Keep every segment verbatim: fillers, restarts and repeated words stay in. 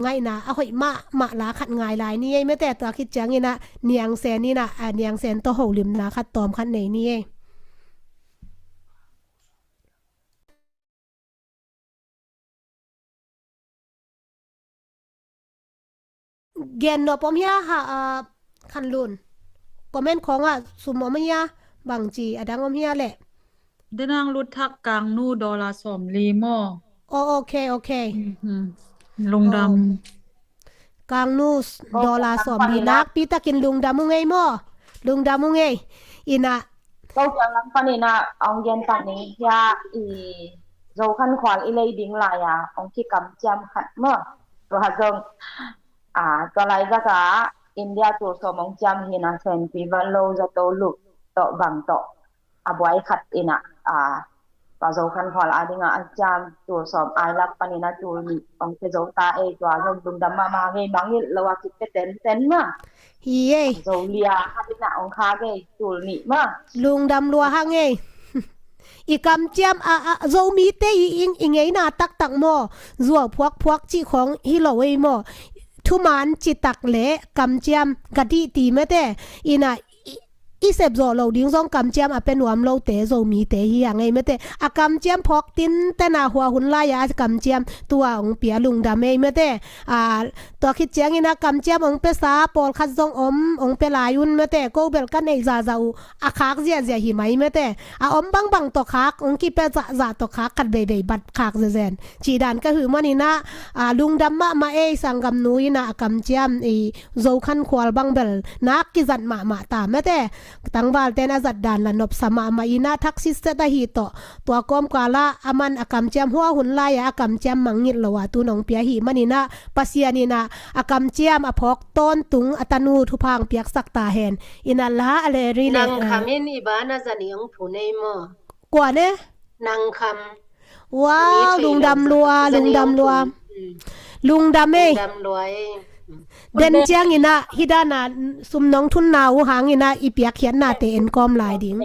ngaihna a hoih mahmah la khat ngai lai ni ei mate. Tua khit ciangin ah Niang Sen in ah, a, Niang Sen tawh holimna khat tawm khat nei ni ei. Gen nop om hia, ha, a, Khan Lun? Comment khawngah sum om hia, bangci a dang om hia leh? Denang lut thak kangnu dollar sawmli maw? Oh, ok, ok. Mhm. Lungdam. Oh. Kangnu s-, dollar sawmli, nakpi takin lungdam ung ei maw? Lungdam ung ei. Ina. Ko kiang lam panin ah ong gen tak ni hia, i Zo Khan Khual i lei ding lai a ong kikamciam khat maw. Tua zong, a, tua laizak a India tul sawm ong ciam hi na, Senpi, Vanlo, Zato, Lup tawh bang tawh a buai khat in ah, a, tua Zo Khan Khual a ding a a ciam tul sawm ai lak panin ah tul nih ong pia zo ta ei. Tua zong lungdam mahmah ngei, mangngilh lo a kipia tenten mah. Hi ei. Zo lia khat in ah ong khak ei, tul nih mah. Lungdam lua hang ei. I kamciam a, a, Zomite i, i, i ngeina taktak maw, zuau phuakphuak cih khawng hi lo ei maw. Thuman citak le kamciam ka dih ti mate. Ina i, i sep zawh lo ding zong kamciam a pia nuam lote Zomite hi hang ei mate. A kamciam phawk tinten a hua hun lai-a a kamciam tua ong pia lungdam ei mate. A, tua khit ciangin a kamciam ong piasa pawlkhat zong om, ong pia lai un mate. Ko bel ka neih zahzah uh a khak ziahziah hi mai mate. A om bangbang tawh khak, ong kipia zahzah tawh khak, khat veivei bat khak zenzen. Cih dan ka hih manin ah, a, lungdam mahmah ei. Sanggamnu in ah a kamciam i Zo Khan Khual bang bel nak kizat mahmah ta mate. Tangvalte'n a zat dan la nopsa mahmah in ah thak sitset ahi tawh. Tua kawmkal ah aman a kamciam hua hun lai-a a kamciam mangngilh lo a tu-in ong pia hi manin ah Pasian in ah a kamciam a phawk tawntung a tanu thupha ong piaksak ta hen. Ina la a le ri ne. Nang kham in i ban a zan i ong phu nei maw? Kua ne? Nang kham. Wow, lungdam lua, lungdam lua. Lungdam ei. Lungdam lua ei. Den ciangin ah hih dan a sum nong thunna uh hangin ah i piakkhiatnate en kawm lai ding.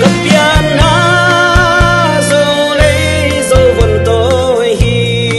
Ka pianna Zo lei Zo vun tawi hi.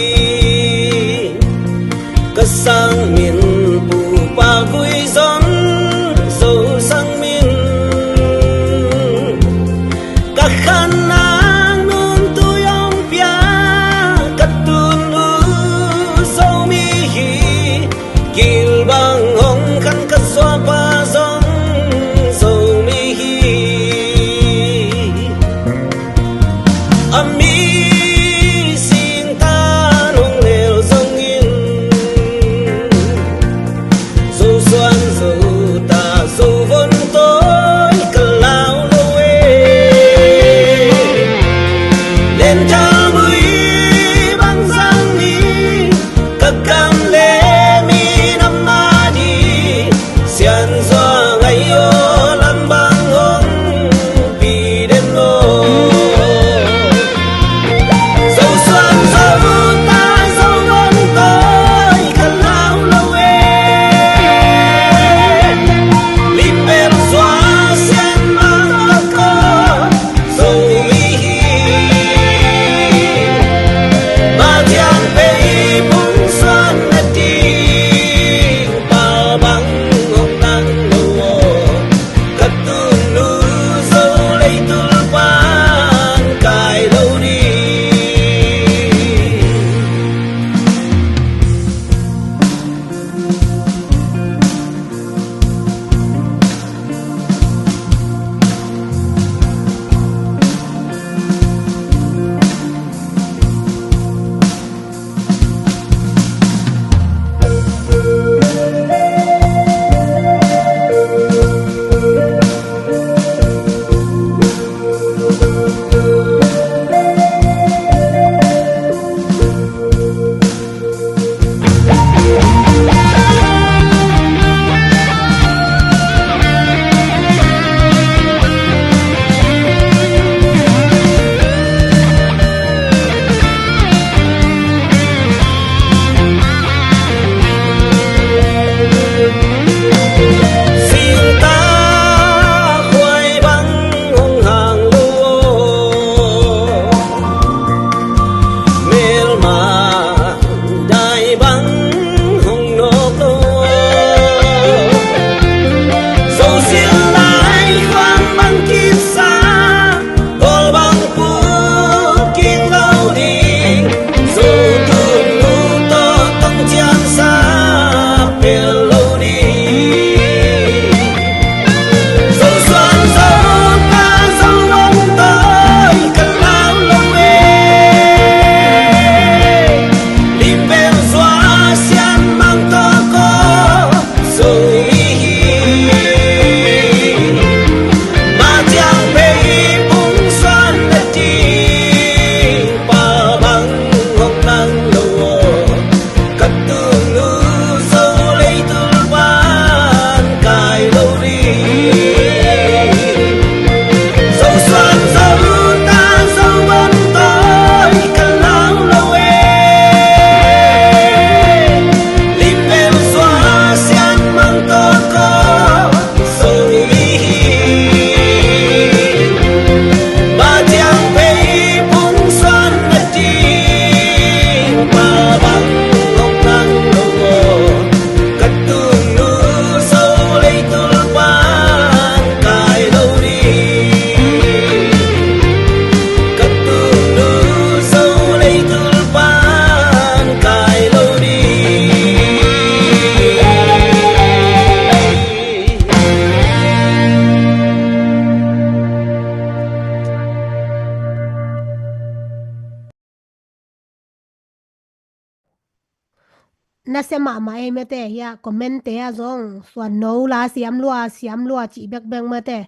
nasia mahmah ei mate, hia comment te ah zong suan no la siam lua, siam lua cih bekbek mate.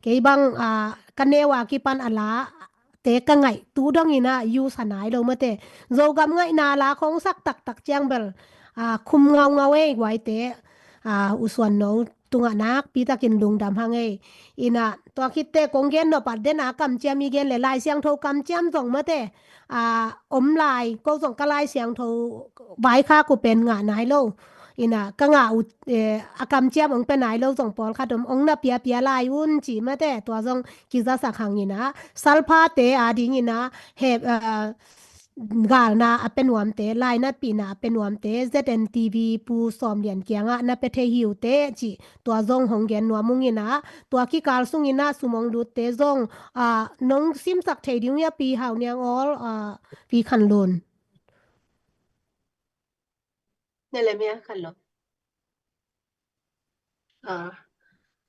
Kei bang, ah, ka neu a kipan a la te ka ngaih tu dongin ah use a nai lo mate. Zogam ngaihna la khong sak taktak ciang bel, ah, khum ngaungau ei guaite, ah, u suan no tungah nakpi takin lungdam hang ei. Inah tua khitte kong gen nop a den a kamciam i gen le Lai Siangtho kamciam zong mate, ah, om lai, ko zong ka Lai Siangtho vaikhak uh pen ngah nai lo. Inah ka ngah uh, eh, a kamciam ong pia nai lo zong pawlkhat om, ong na piapia lai un ci mate, tua zong kizasak hang inah. Salphate a ding inah, hep, ah, galna a pia nuamte, lainatpihna a pia nuamte, Z N T V Pu Sawm Lian kiangah na pia thei hi uh teh ci, tua zong hong gen nuam ung inah, tua kikal sung inah sum ong lutte zong, ah, nong simsak thei ding uh hia Pi Hau Niang Awl, ah, Pi Khan Lun. Nelemia Khan Lun. Ah,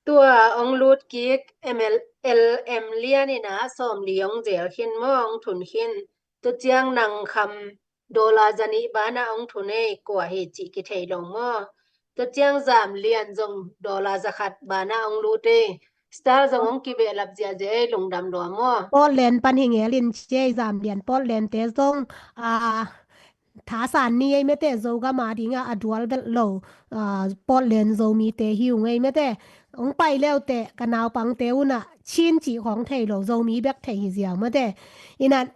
tua ong lut kik M L, L M Lian inah sawmli ong zel khin maw, ong thun khin. Tua ciang Nang Kham dollar zanih banah ong thun ei, kua hi cih kithei lo maw. Tua ciang Zam Lian zong dollar zakhat banah ong lut ei. Star zong ong kibehlap ziahziah ei, lungdam lua maw. Portland pan hi ngel in ci ei, Zam Lian Portland te zong, ah, thasan ni ei mate, Zogam a dingah a dual belh lo, ah, Portland Zomite hi ung ei mate. Ong pai leuteh ka naupangte unah Chin cih khong thei lo, Zomi bek thei hi ziau mate. Inah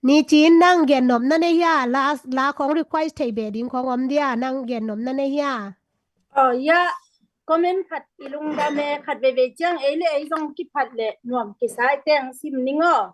Ni Cin, nang gen nop na nei hia, la, la khong request thei beh ding khong om dia, nang gen nop na nei hia? Oh, ya, comment khat i lungdam e, khat veivei ciang ei le ei zong kiphat le nuam kisai teng sim ning aw.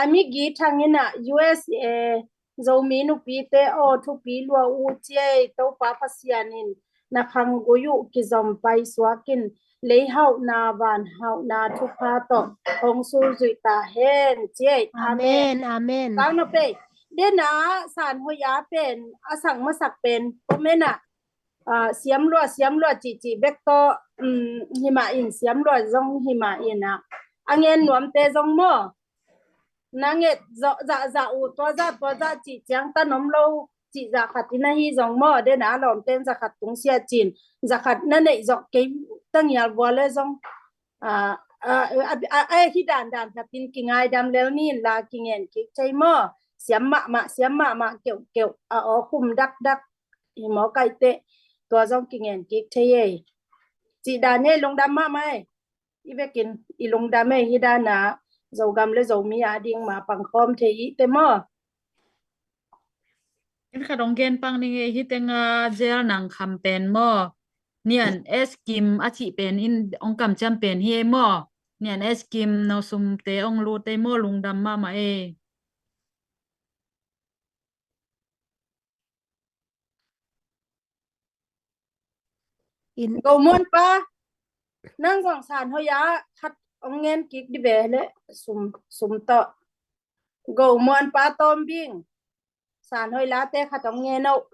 A mi Gi Thang inah U S A, Zomi nupite aw, thupi lua uh ci ei, Topa Pasian in na khanggui uh kizom paisuak in, lei hauhna van hauhna thupha tawh hong sulzuih ta hen ci ei. Amen, amen. Amen. Sang no pei, dena San Hoih a pen a sak masak pen comment ah, ah, siam lua, siam lua cihcih bek tawh, um, hi mah in, siam lua zong hi mah in ah, a ngen nuamte zong maw, na nget zawh zahzah uh, tua zah tua zah cih ciang tan om lo cih zah khat in ahi zong maw, dena lawmten zah khat tungsiah cin, zah khat na neih zawh kei tangial vua le zong, ah, ah, ah, ah, hi dandan khat in kingaidam lel ni in la, kingen kik thei maw. Siam mahmah, siam mahmah keuhkeuh, a aw khum dakdak hi maw kaite, tua zong kingen kik thei ei. Cih dan ei, lungdam mahmah ei. I vekin i lungdam ei, hi dana Zogam le Zomi a ding ma pangkhawm thei i te maw. En khat ong gen pang ning ei, hi tenga Zel Nang Kham pen maw, Nian S Kim a cih pen in ong kamciam pen hi ei maw. Nian S Kim no sumte ong lut ei maw, lungdam mahmah ei. In Go Muan pa, nang zong San Hoih a khat ong ngen kik di ve le, sum, sum tawh. Go Muan pa Tawm Bing, San Hoih late khat ong ngen o.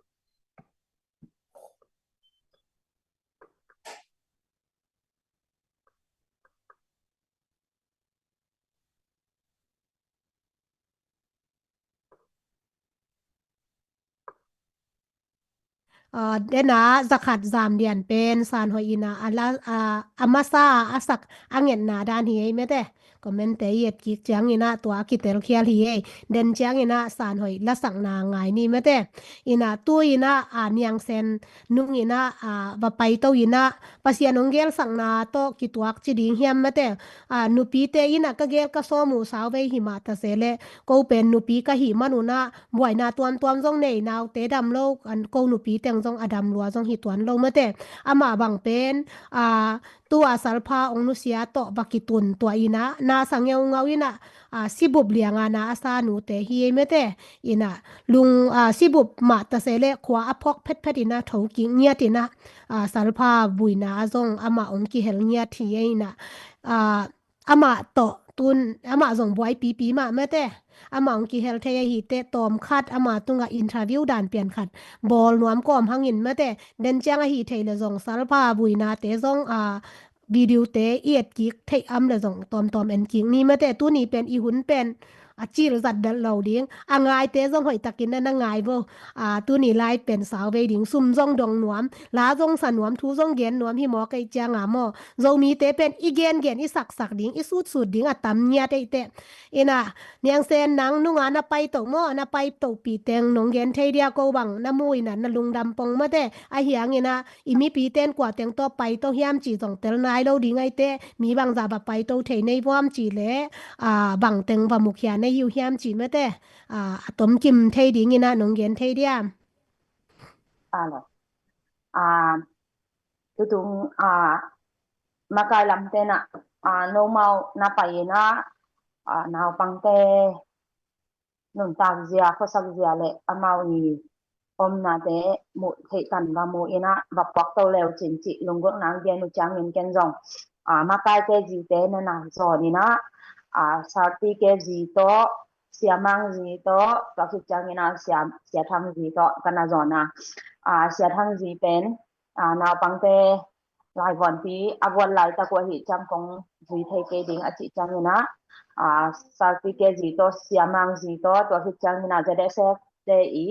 Ah, dena zakhat Zam Lian pen San Hoih ina a la, ah, a masa a sak a ngetna dan hi ei mete. Comment te i et kik ciang ina tua a kitelkhial hi ei. Den ciang ina San Hoih lasakna ngai ni mete. Ina tu ina, ah, Niang Sen nung ina, ah, va paito ina Pasian ong gelsakna tawh kituak ci ding hiam mete. Ah, nupite ina ka gel ka sawm uh sauvei hi mah ta se le, ko pen nupi ka hih man una buaina tuamtuam zong nei, naute dam lo, an ko nupi teng zong a dam lua zong hi tuan lo mete. Amah bang pen, ah, tua salpha ong nusia tawh va kitun tua ina na sa ngeungau ina, ah, sibup lianga na a sa nute hi ei mete. Ina lung, ah, sibup mah ta se le khua a phawk phetphet ina tho kik ngiat ina, ah, salpha vuina a zong amah ong kihel ngiat hi ei ina, ah, amah tawh tun amah zong buai pipi mah mete. Amah ong kihel thei ahi te tawm khat ama tunga interview dan pian khat bawl nuam kawm hangin mete. Den ciang ahi thei le zong salpha vuinate zong, ah, video te i et kik theih am le zong tawmtawm en kik ni mete. Tuni pen i hun pen, A cil zat dat lo ding. A ngaite zong hoih takin na na ngai vo. A, tuni lai pen sau vei ding. Sum zong dong nuam, la zong sa nuam, thu zong gen nuam hi maw, kei ciang a maw. Zomite pen i gen gen, i sak sak ding, i sut sut ding a tam ngiat ei teh. Ina, Niang Sen, nang nunga na pai to maw, na pai to pi teng nong gen thei dia, ko bang na mu ina na lungdam pong mate. A hiang ina, i mipi ten kua teng tawh pai to hiam ci zong tel nai lo ding ai teh, mi bangza va pai to thei nei vuam ci leh, a, bang teng va mukhia nei uh hiam ci mate, a, a tom kim thei ding ina nong gen thei diam? A lo. A, tutung, a, makai lam tena, a, nomau na pai ina, a, naupangte nuntak zia, khuasak zia le amau i omnate muh theih tan va mu ina va puak to leu cin cih lunggulh nang gen uh ciangin ken zong, a, makaite zite na na zawn ina, a, sarpite zi tawh, siamang zi tawh, tua khit ciangin a sia, siathang zi tawh ka na zawn a, a, siathang zi pen, a, naupangte laivuanpi a vuan laitak uh ahi ciang kong zui thei kei ding a cih ciangin a, a, sarpite zi tawh, siamang zi tawh, tua khit ciangin a Z S F te i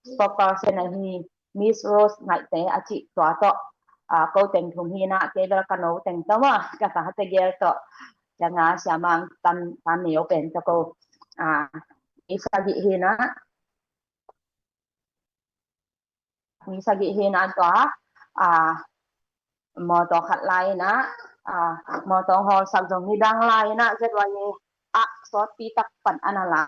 spokesperson ahi Miss Rose Ngaihte a cih tua tawh, a, ko teng thum hi ina, kei bel ka no teng tawh maw, ka tate gel tawh, ciang a siamang tan, tan neu pen tawh ko, a, mi sagih hi ina, mi sagih hi ina tua, a, mawtaw khat lai ina, a, mawtaw hawlsak zong nidang lai ina, Z Y A ah sawtpi tak pan ana lai.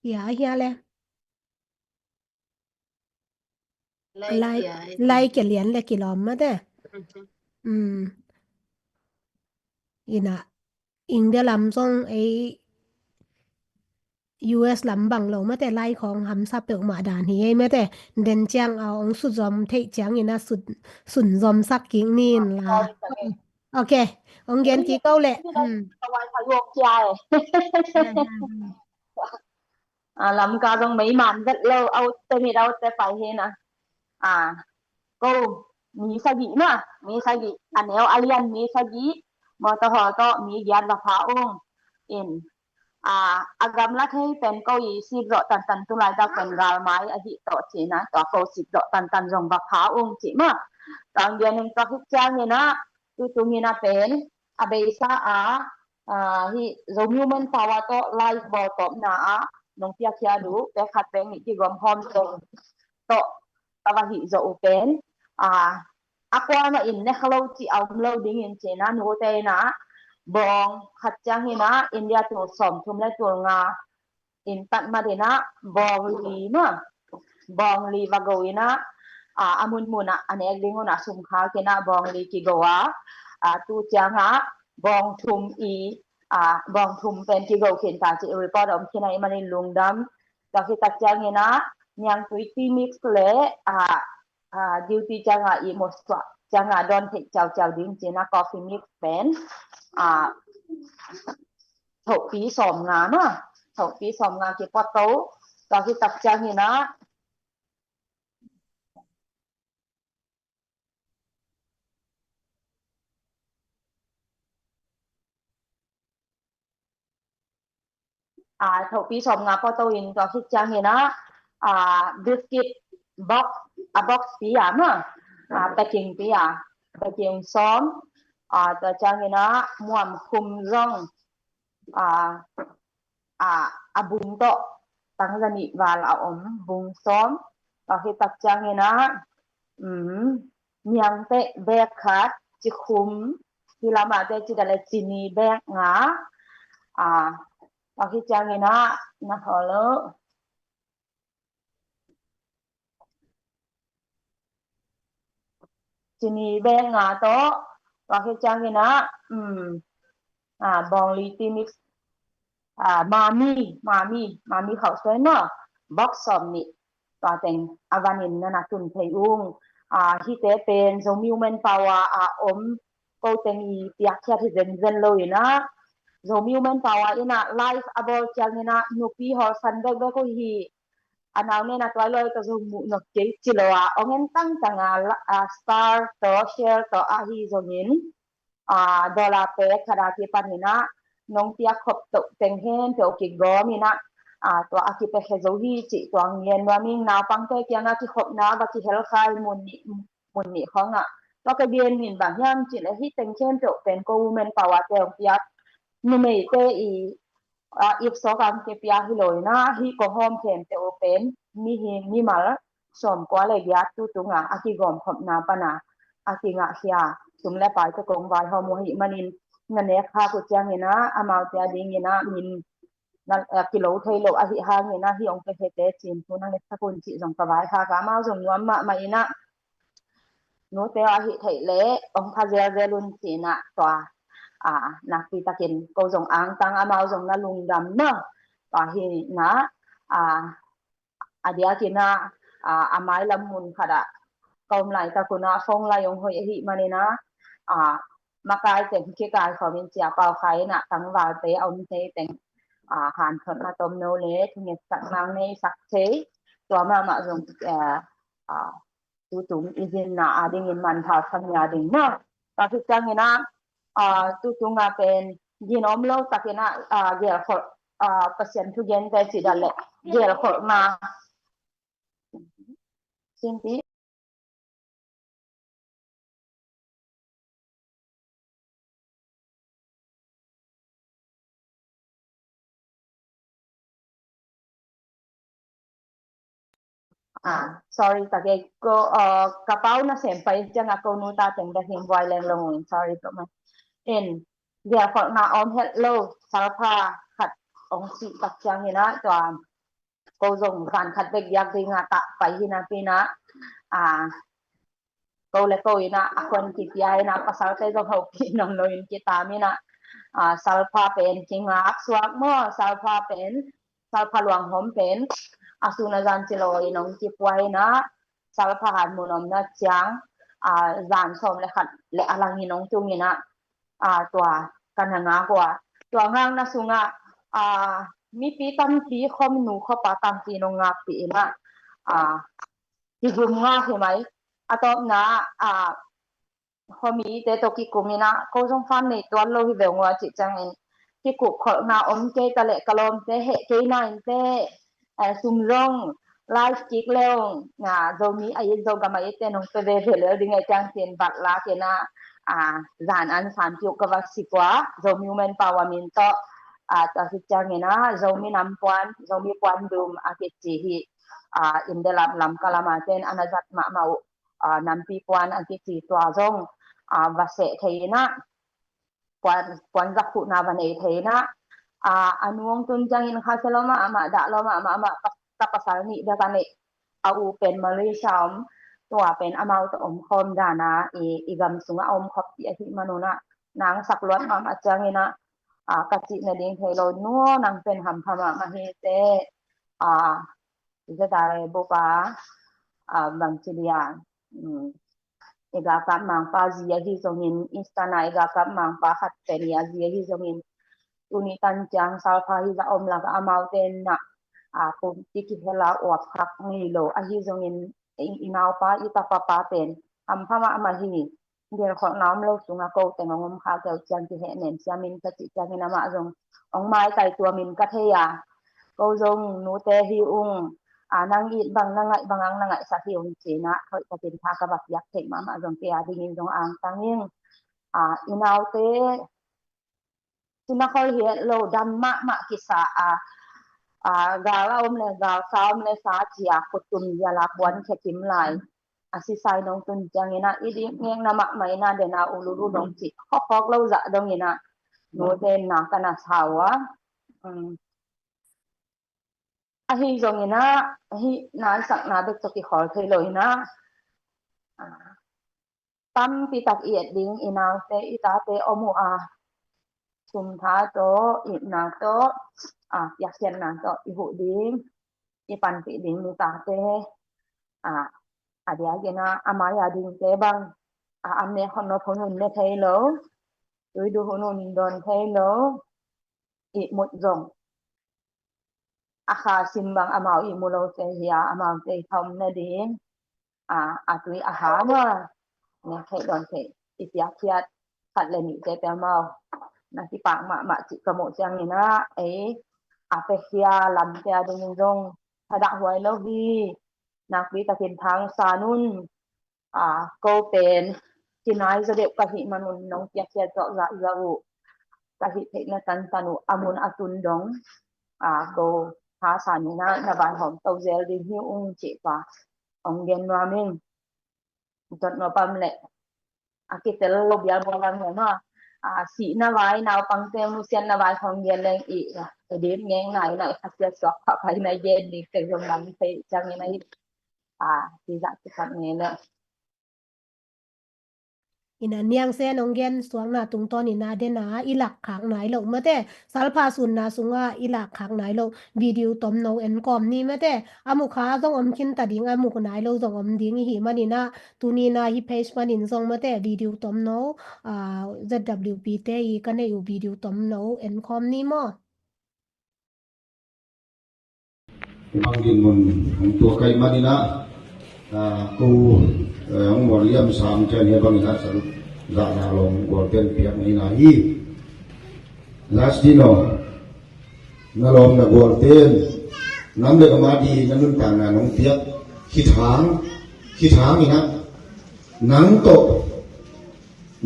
Ya, ya le. Lai, lai kia lian le kilawm mate. Ina, India lam zong ei U S lam bang lo mate, lai khawng hamsa peuhmah dan hi ei mate. Den ciang a ong sutzom theih ciangin a sut, sunzom sak kik nin la. Ok, ong gen kik ko le. A, Lamka zong meiman vet lo, aute mit aute pai hi na. A, ko mi sagih na, mi sagih, a neu a lian mi sagih, mawtaw hawl tawh mi giat va pha ung. In, a, a gamla thei pen ko i sipzawh tantan, tulaitak pen galmai ahi tawh ci na, tua ko sipzawh tantan zong va pha ung ci ma. Tua gen in tua khit ciangin a, tutung ina pen a beisa a, a, hi Zomi Women Power tawh live bawltawpna a nong piakhia uh pek khat pek nih kigawm khawm tawh, tawh ka va hih zawh uh pen, a, a kuamah in ne kha lo cih a om lo dingin ci na, nute ina bawng khat ciang ina India tul sawmthum le tul nga in tat mat ina bawng li ma, bawng li va go ina, a, a munmun a a nek ding un a sum khak ina bawng li kigo a, a, tu ciang a bawng thum i, a, bawng thum pen kigo khin ta cih report a om khin a, i manin lungdam. Tua khit tak ciang ina Niangtui tea mix le, a, a, duty ciang a i musuah ciang a dawn theih ciauciau ding ci na coffee mix pen, a, thohpi sawmnga na, thohpi sawmnga kipua to. Tua khit tak ciang ina, a, thohpi sawmnga pua to in tua khit ciang ina, a, biscuit box, a box pi a ma, a, packing pi a, packing sawm, a, tua ciang ina muam khum zong, a, a, a bung tawh tangza nih val a om bung sawm. Tua khit tak ciang ina, um, niangteh bek khat, cikhum, hi lamah te ci dale cini bek nga, a, tua khit ciang ina na hawl lo. Cini bek nga tawh, tua khit ciang ina, um, a, bawng li tea mix, a, mami, mami, mami khauh suai maw, box sawm nih, tua teng a van in na na tun thei ung. A, hihte pen Zomi Women Power a om ko teng i piakkhiat hi zenzen lo ina, Zomi Women Power in ah live a bawl ciangin ah nupi hawlsan bekbek uh hi. A nau nen a tuai loi ka zong muh nawk kei ci lo a, ong en tangtang a, a star tawh share tawh ahi zongin, a, dollar pek khat a kipan in ah nong piak khop toh teng khempeuh kigawm in ah, a, tua a kipiakhia zo hi cih tua ngen nuam ing. Naupangte kiangah kikhopna va kihel kha hi mun nih, mun nih khawngah. Tua ka gen min bang hiam cih leh hih teng khempeuh pen ko Women Power te ong piak, numeite i, a, ipsawk ang kipia hi lo in ah, hih kong hawm khempeuh uh pen mihing mimal sawmkua le giat tu tungah a kigawmkhopna pan a, a kingahkhia sum le paite kong vaihawm uh ahih manin, na nek khak uh ciangin ah amaute a dingin ah min na, a, kilo thei lo ahih hangin ah hih ong piakhete cin thu na ngetsak un cih zong ka vaikhak a, amau zong nuam mahmah in ah nute aw, ahih theih leh ong pha zelzel un ci in ah tua, a, nakpi takin ko zong angtang, amau zong na lungdam maw. Tua hi in ah, a, a diakin ah, a, a mailam mun khat ah ka om laitak un ah phone lai ong hoih ahih manin ah, a, makai teng kikaikhawm in Sia Pau Khai in ah tangvalte a om thei teng, a, hanthotna tomno le thungetsakna ong neisak thei, tua mahmah zong, a, a, tutung i zinna a dingin manpha sa nia ding maw. Tua khit ciangin ah, a, tutung a pen gin om lo takin ah, a, gelkholh, a, Pasian thugente ci dan leh gelkholhna. Sinti. Ah, sorry, tak e, ko, uh, ka pau na sem pai ciang a ko nu ta teng da hing buai leng long, sorry, ko ma. In, gelkholhna om het lo, salpha khat ong sih tak ciangin ah, tua, ko zong zan khat bek giak ding a tah pai hi napi in ah, a, ko le ko in ah a khuan kipia in ah pasalte zong hopih nawn lo in kitam in ah, a, salpha pen kingak suak maw, salpha pen, salpha luanghawm pen a sun a zan ci lo in ong kipua in ah, salpha han mun omna ciang, a, zan sawm le khat le a lang in ong tung in ah, a, tua ka na ngak uh a, tua ngakna sungah, a, mipi tampi khawm, nu khawm pa tampi in ong ngakpih in ah, a, kigum ngak hi mai. A tawpna, a, khuamite tawh kikum in ah, ko zong fan nei tuan lo hi veng ua cih ciangin, kikup kholhna om kei ta leh ka lawmte heh kei na in teh, eh, sum zong live kik leng, a, Zomi a it, Zogam a it te nong pe veve lel ding e ciang ci in bat lak in ah, a, zan an san piuk ka va sik ua, Zomi Women Power min tawh, a, tua hi ciangin ah, Zomi Nam Puan, Zomi Puan Dum a kici hi, a, India lam, Lamka lam a ten a na zat mahmah uh, a, Nampi Puan a kici tua zong, a, va seh thei in ah, puan, puan zak khuhna va nei thei in ah, a, a nu ong tun ciangin kha sia lo mahmah, dah lo mahmah, amah pa, ta pasal nih bek a neih, a u pen Malaysia om, tua pen amau tawh om khawm dan a, i, i gam sungah a om khawm pi ahih man un ah, nang sak luat mahmah ciangin ah, a, ka cih nading thei lo, nu aw, nang pen hampha mahmah hi teh, a, Ih ka ta le bup a, a, bang ci dia, um, i galkap mangpa zi ahi zongin, Eastern a i galkap mangpa khat pen i a zi ahi zongin, tuni tan ciang salpha hi zah om lak a, amaute in ah, a, pumpi kihel a uap khak ngei lo ahi zongin, i, i naupa, i tapapa pen hampha mahmah hi. Gelkholhna om lo sungah ko teng ong om kha kei uh ciang kihehnem siam in ka cih ciangin amah zong ong maitai tuam in ka thei a, ko zong nute hi ung, a, nang it bang, na ngaih bang ang na ngaihsak hi ung ci in ah, hoih takin tha ka va piak theih mahmah zong kei a dingin zong angtang ing. A, i naute, tuna khol hi het lo, dam mahmah kisa a, a, gal a om le, gal sa om le sa ci a, khutum zia la puan khe kim lai. A sisai nong tun ciangin ah, i dik ngekna mahmah in ah, den a ululu dong ci, khawkhawk lo zah dong in ah, nute in na ka na sa uh a. Um, ahi zongin ah, ahi naisakna bek tawh kikhol thei lo in ah, a, tampi tak i et ding, i naute, i tate om uh a, sum tha tawh, itna tawh, a, piakkhiatna tawh i huh ding, i panpih ding, nu tate, a, a diakin ah, a mai a dingte bang, a, an ne khon nop hun un ne thei lo, tui du hun un dawn thei lo, ihmut zong a kha sim bang amau ihmu lote hi a, amaute i thaum nading a, a tui a ha maw, ne theih dawn theih i piakkhiat khat le nihte peuhmah na kipak mahmah cih ka muh ciangin ah, ei a piakhia lamte a dingin zong thadah huai lo hi. Nakpi takin thangsan un. A, ko pen kinai zaw deuh ka hih manun nong piakhia zawh zahzah uh, ka hih theihna tantan uh a mun a tun dong, a, ko thasan in ah na vaihawm to zel ding hi ung cih pa hong gen nuam ing. Dot nuam pam leh a kitel lo bial bual ang leh maw, a, sihna vai, naupangte nusiatna vai hong gen leng i, a, edit ngeng nai nai khasia suak pha pai nai gen ding te zong lam thei ciangin a hi. A, ti zah ti khat ngei leh. Ina niang sen ong gen suakna tungtawn ina dena i lak khak nai lo mate. Salpha sunna sunga i lak khak nai lo video tomno en kawm ni mate. A mukha zong om khin ta ding, a muk nai lo zong om ding i hi manina, tunina hi page panin zong mate video tomno, a, Z W P te i ka nei uh video tomno en kawm ni maw. Bang din mun hong tua kai manina, a, ko, eh, hong mawh liam sam cian he bangina sal zahna lawm gual pen piak nina hi. Justino, na lawm na gual pen nam le gam a di na nuntakna nong piak khithang, khithang ina nang tawh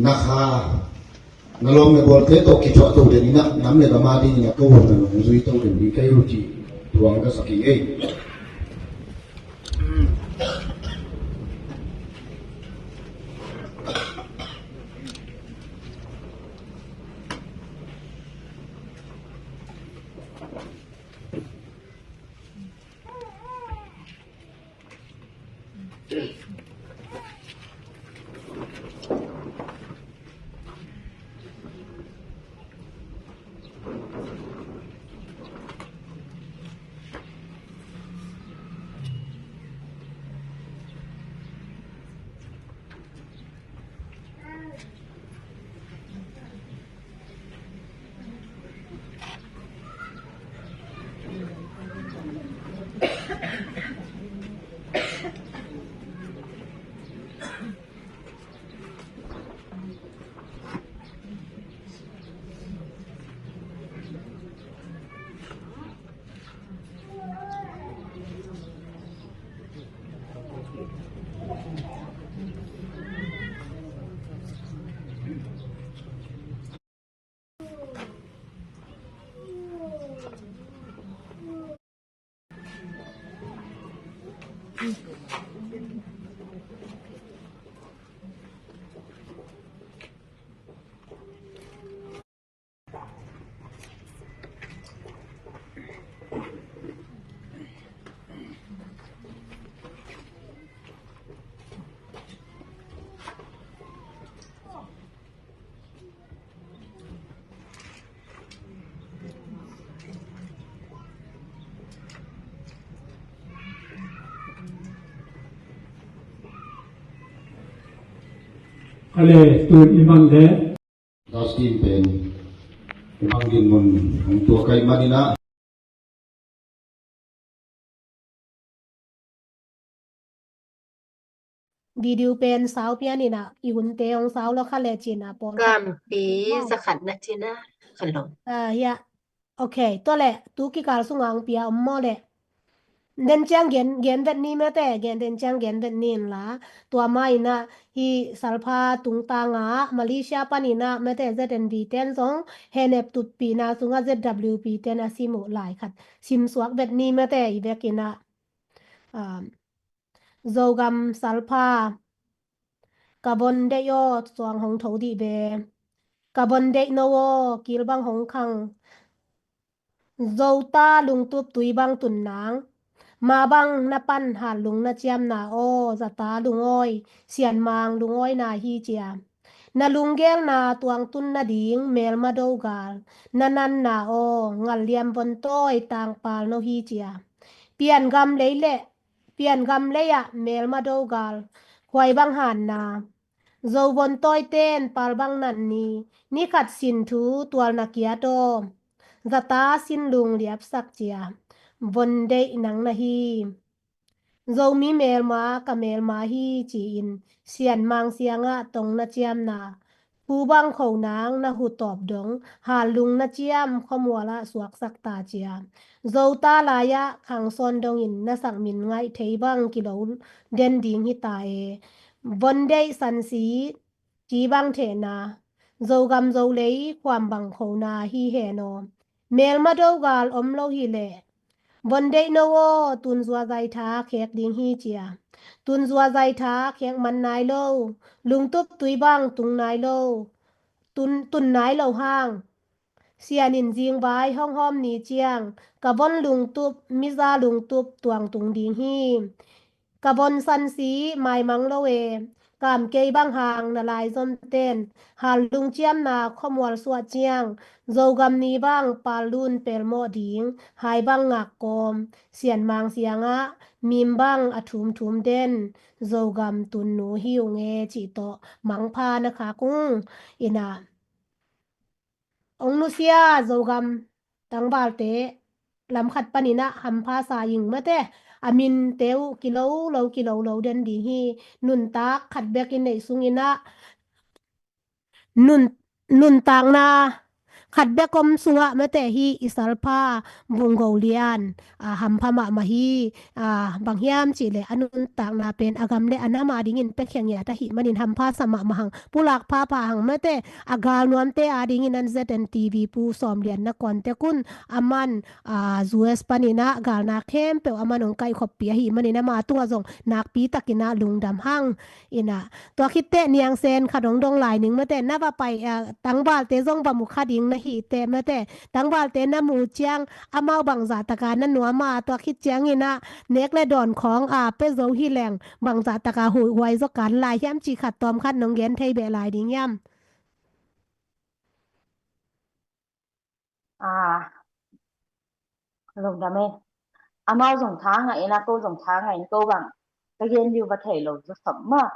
na kha, na lawm na gualte tawh kithuah to den ina, nam le gam a ding ina ko na nong zui to den ding kei ruti tuang ka sak hi ei. Kale tun i man le. Dustin pen i bang din mun hong tua kai manina. Video pen sau pian ina, i hunte hong sau lo kha le cina pawl kha. Kampi zakhat na cina kha lo. Ah, ya. Ok, tua le tu kikal sunga hong pia om maw le. Den ciang gen, gen vet ni mate, gen den ciang gen vet ni in la. Tua ma ina hi salpha tungtanga Malaysia pan ina mate Z N V ten zong henep tutpina sunga Z W P ten a sim uh lai khat sim suak vet ni mate i vek ina. Um, Zogam salpha. Ka von deih aw, suang hong tho dih ve. Ka von deih no aw, kil bang hong khang. Zota lungtup tui bang tun nang. Ma bang na pan hat lung na ciamna aw, zata lungawi, sianmang lungawina hi cia. Na lunggelna tuangtun nading melma do gal, na nanna aw, ngalliam von tawi tangpal no hi cia. Pian gam lei leh Pian gam lei-ah melma do gal, khuai bang hanna. Zo von tawi ten pal bang nat ni, ni khat sin thu tualna kiat aw. Zata sinlung liapsak cia, von deih nang na hi. Zomi melma ka melma hi ci-in Sian Mang Siangah tong na ciamna, Pu Bang Kho Nang na hu tawp dong, Hal Lung na ciam khuamual ah suaksak ta cia. Zota lai-ah khang sawn dongin na sak min ngaih thei bang kilo den ding hi ta e. Von deih sansi ci bang thehna, Zogam Zolei khuam bang khona hi hen aw. Melma do gal om lo hi leh, von deih no aw, tun zua zai tha khek ding hi cia. Tun zua zai tha khek man nai lo, lungtup tui bang tung nai lo, tun, tun nai lo hang. Sian in zingvai hong hawm ni ciang, ka von lungtup, miza lungtup tuang tung ding hi. Ka von sansi maimang lo e, kam kei bang hang na lai zom ten, Hal Lung ciamna khuamual suah ciang, Zogam ni bang pal lun pelmawh ding, hai bang ngak kawm, Sian Mang Siangah mim bang a thumthum den, Zogam tunnu hi ung e cih tawh mangpha na khak ung. Inah, ong nusia Zogam tangvalte lam khat paninah hampha sa ing mate, a minte uh kilo lo, kilo lo den ding hi. Nuntak khat bek i neih sunginah nun, nuntakna khat bek om sungah mate hi i salpha Vung Go Lian, a, hampha mahmah hi. A, bang hiam cihleh a nuntakna pen a gam le a nam a dingin piakhia ngiat ahih manin hampha sa mahmah hang, pulak phapha hang mate, a gal nuamte a dingin an Z N T V Pu Sawm Lian na contact un, a man, a, U S paninah galna khempeuh a man hong kaihkhoppi ahih manin ama tungah zong nakpi takinah lungdam hang. Inah, tua khitteh niangsen khat hong dong lai ning mate, na va pai, a, tangvalte zong va mu kha ding na hi teh mate, tangvalte na mu ciang amau bangzah taka na nuam a, tua khit cianginah nek le dawn khawng a pia zo hi leng bangzah taka huaihuai zaw kan lai hiam cih khat tawm khat nong gen thei beh lai ding hiam? A, lungdam e. Amau zong tha ngah inah, ko zong tha ngah in, ko bang ka gen diu va thei lo zaw sawm mah.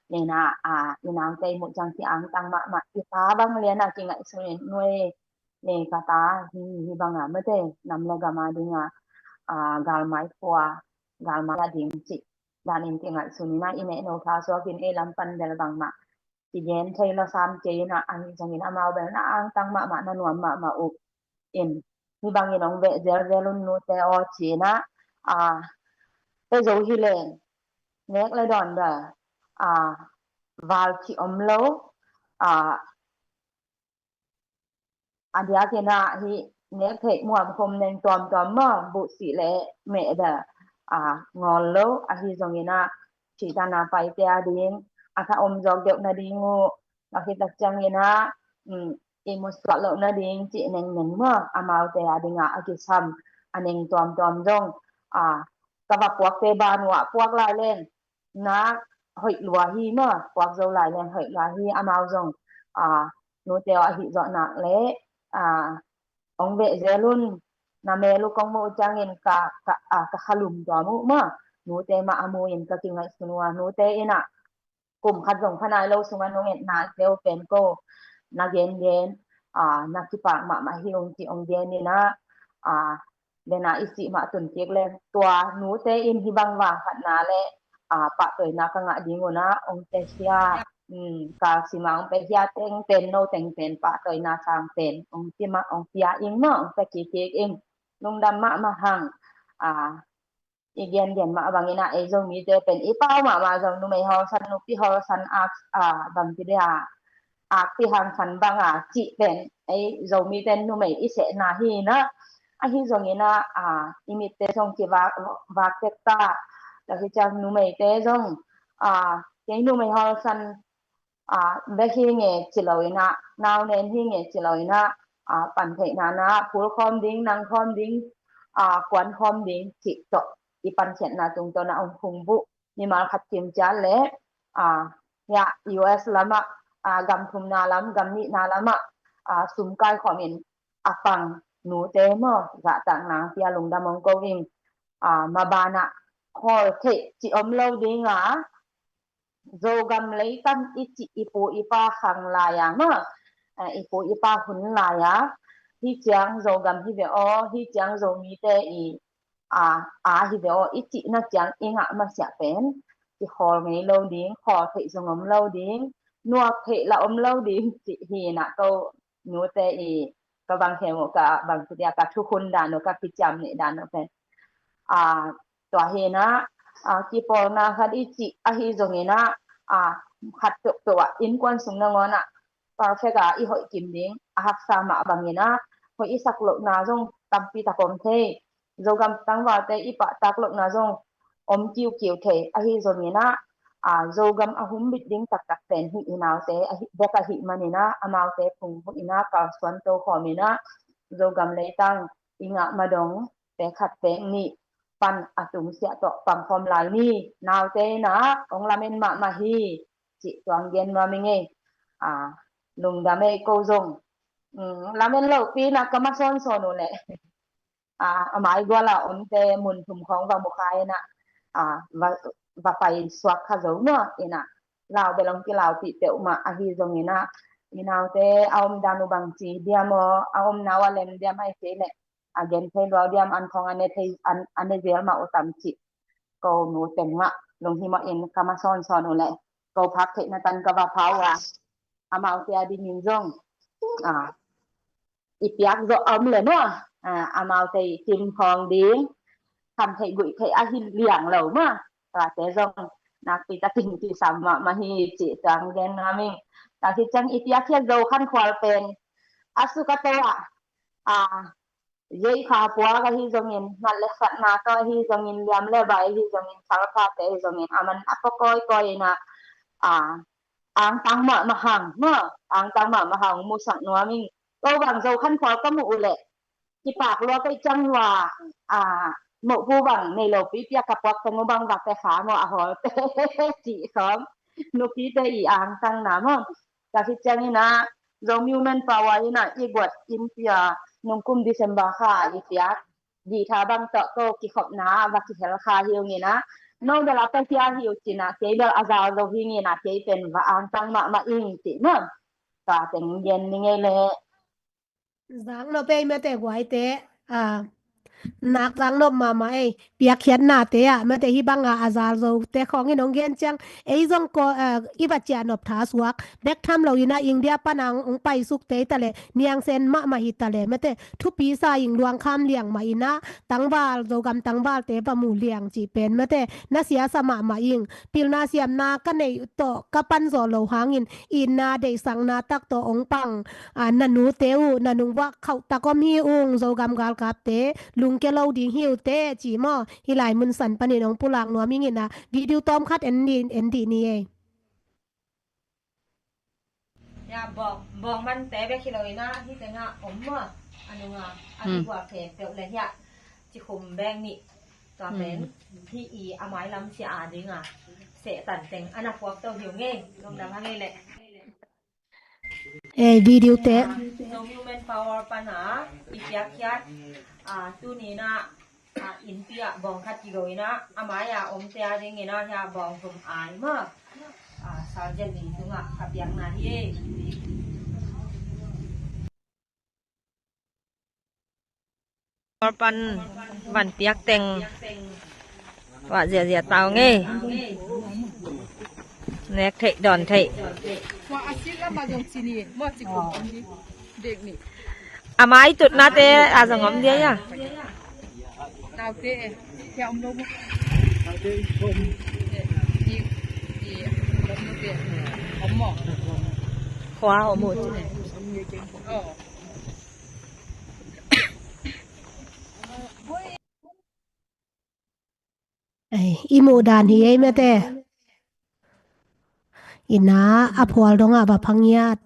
Inah, a, i naute i muh ciang ki angtang mahmah, i ta bang lianah kingaihsun in, nuai, ne ka ta hi, hi banga mate, nam le gam a dinga, a, galmai khua, galmai a ding cih danin kingaihsun inah, i nehno tha suakin ei lam pan bel bangmah kigen thei lo sam kei inah, ahi zongin amau bel na angtang mahmah, na nuam mahmah uh in, hi bangin hong veh zelzel un nute aw ci inah, a, pia zo hi leng nek le dawn bel, a, val khih om lo, a, a diakinah hih nek theih muam khum neng tuamtuam maw, buhsih le meh bel, a, ngawl lo, ahi zonginah thih tana paite a ding a tha om zawk deuh nading uh, a khit tak cianginah, um, i musuah loh nading cih nengneng maw, amaute a dingah a kisam a neng tuamtuam zong, a, ka va puakte ban uh ah puak lai leng nak hoih lua hi maw, puak zo lai leng hoih lua hi, amau zong, a, nute aw ahi zawh nak le, a, hong veh zel un, na mel uh kong muh uh ciangin ka, ka, a, ka kha lum tuam uh maw, nute mah a mu in ka kingaihsun uh a, nute inah kum khat zong pha nai lo sungah nong etna zeu pen ko na gengen, a, na kipak mahmah hi ung ci hong gen inah, a, dena i sih mah tun kik leng tua nute in hih bang vang khatna le, a, pahtawina ka ngah ding unah hong pia hia, um, ka simah hong pia hia teng pen, no teng pen pahtawina sang pen hong pia mah, hong pia ing mah, hong pia kik kik ing. Lungdam mahmah hang. A, i gengen mah banginah ei Zomite pen i pau mahmah zong numei hawlsan, nupi hawlsan, a, a, bangci dia, akpi hangsan banga cih pen ei Zomite numei i sehna hi inah, ahi zonginah, a, i mitte zong kivak, vak tek ta, tua hi ciang numeite zong, a, kei numei hawlsan, a, bek hi nge ci lo inah, nau nen hi nge ci lo inah, a, pan theihna na, phul khawm ding, nang khawm ding, a, kuan khawm ding cih tawh i pankhiatna tungtawnah hong khungbuh mimal khat kim ciat le, a, hiah U S lamah, a, gam thumna lam, gam nihna lamah, a, sum kaikhawmin a pang nute maw, zahtakna pia lungdam hong ko ing, a, mabanah khawl theih cih om lo dinga, Zogam leikam i cih i pu i pa khang lai-a maw, a, i pu i pa hun lai-a, hih ciang Zogam hi ve aw, hih ciang Zomite i a, a hi ve aw i cihna ciang i ngah masiah pen kikhawl ngei lo ding, khawl theih zong om lo ding, nuak theih la om lo ding cih hi na. Ko nute i ka bang khem uh ka bang kidia ka thukhun dan uh ka kiciam nih dan uh pen a, tua hi na a, kipawlna khat i cih ahi zongin a, a, khat peuhpeuh ah innkuan sung nangawn ah perfect a i hoih kim ding a haksa mah bangin a, hoih i sak lohna zong tampi tak om thei. Zogam tangvalte i pahtak lohna zong om kiukiu thei ahi zongin a, a, Zogam a humbit ding taktak pen hih i naute ahi, bek ahih manin a, amaute phung huh in a kalsuan to khawm in a, Zogam leitang i ngah madong pek khat pek nih pan a tungsiah tawh pangkhawm lai ni. Naute in a hong lamen mahmah hi cih tuang gen nuam i ngei. A, lungdam ei ko zong. Mm, lamen lopi na ka ma sawnsawn uh leh a, a mai gual a omte mun thum khawng va mu kha in a, a, va, va pai suak kha zo maw in a, lau bel hong kilaupih peuhmah ahi zongin a, i naute a omdan uh bangci diam aw, a omna uh a lem diam, ahih kei leh a gen thei luau diam, an khawng a ne thei, an, a ne zel mah uh tam cih ko nu teng mah lunghimawh in ka ma sawnsawn uh leh ko phak theihna tan ka va pha uh a, amaute a dingin zong a, i piak zawh a om le maw, a, amaute i kim khawng ding, kham theih guih theih ahi liang lo maw, tuate zong nakpi takin kisam mahmah hi cih tuang gen nuam ing. Tua hi ciang i piakkhiat Zo Khankhual pen a suk a to ah, a, zei kha puak ahi zongin, nat le satna tawh ahi zongin, liam le bai ahi zongin, salphate ahi zongin, a man a pua kawikawi in a, a, angtang mahmah hang maw, angtang mahmah hang musak nuam ing. Ko bang Zo Khankhual ka muh uh leh kipak lua kei ciang lua, a, mohpu bang nei lo pipi a ka puak teng uh bang va pe kha maw, a hawlte cih khawng nupite i angtangna maw. Tua hi ciangin a, Zomi Women Power in a i guat innpi a nungkum December kha i piak guitar bang tawh ko kikhopna va kihel kha hi ung in a, no bel a pia hi uh cin a, kei bel a zal zo hi ing in a, kei pen va angtang mahmah ing cih maw. Tua teng gen ni ngei leh. Zak nop ei mate guaite, a, nak zak nop mahmah ei, piakkhiatnate ah mate hih banga a zal zote khawng in hong gen ciang, ei zong ko, a, i va ciah nop tha suak bek tham lo in a, India pan a hong paisuk te hi ta leh, Niang Sen mahmah hi ta leh mate, thupi sa ing, luang kham liang mah in a, tangval, Zogam tangvalte va mu liang cih pen mate, na siasa mahmah ing, pilna siamna ka neih tawh ka pan zawh loh hangin, itna deihsakna tak tawh hong pang, a, na nute uh, na nungvak khauh tak om hi ung, Zogam galkapte lungkia lo ding hi uh teh, ci maw. Hih lai mun san panin hong pulak nuam ing in a, video tawm khat en dih, en dih ni ei. Ya, bawng, bawng mante bek hi lo in a, hih teng ah om maw. A nung a, a, hmm, kigual khempeuh le hiah cikhum beng nih. Tua pen, hmm, hih i a mailam sia a ding a, sehtan teng a na puak to hi ung ei, lungdam hang ei leh. Eh, video te. Zomi Women Power pan a i piakkhiat, a, tuni in a, a, innpi ah bawng khat kigo in a, a mai a omte a dingin a, hiah bawng thum ai maw. A, Sergeant Ling tungah ka piakna hi. Pan van piak teng vah ziahziah ta ung ei. Nek theih, dawn theih. A mai tutnate a zong om dia ya. Khua om uh. Ei, i muh dan hi ei mate. Ina a phual dongah va phangiat.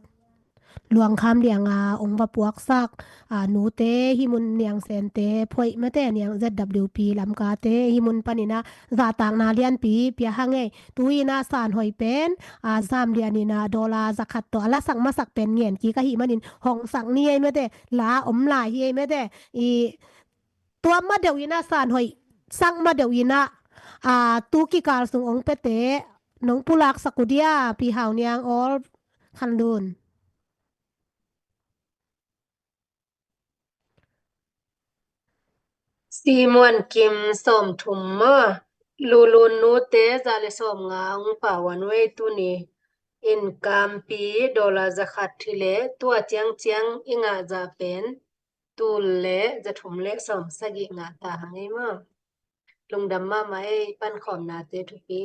Luangkham lianga ong va puaksak. A, nute hi mun Niang Sente phoih mate, Niang Z W P Lamkate hi mun panina zahtakna lianpi pia hang ei. Tu ina San Hoih pen, a, Sam Lian ina dollar zakhat tawh a lasak masak pen ngen kik ahi manin hongsak ni ei mate. La om lai hi ei mate. I tuam ma deuh ina San Hoih sak ma deuh ina, a, tu kikal sung ong pete nong pulak sak uh dia, Pi Hau Niang Awl Khan Lun. Simuan Kim sawmthum maw? Lulun Nute za le sawmnga, Ung Pau Wan Wei tuni in kampi dollar za khat hi le tua ciangciang i ngah zah pen tul le za thum le sawmsagih ngah ta hang ei maw? Lungdam mahmah ei, pankhawmnate thupi.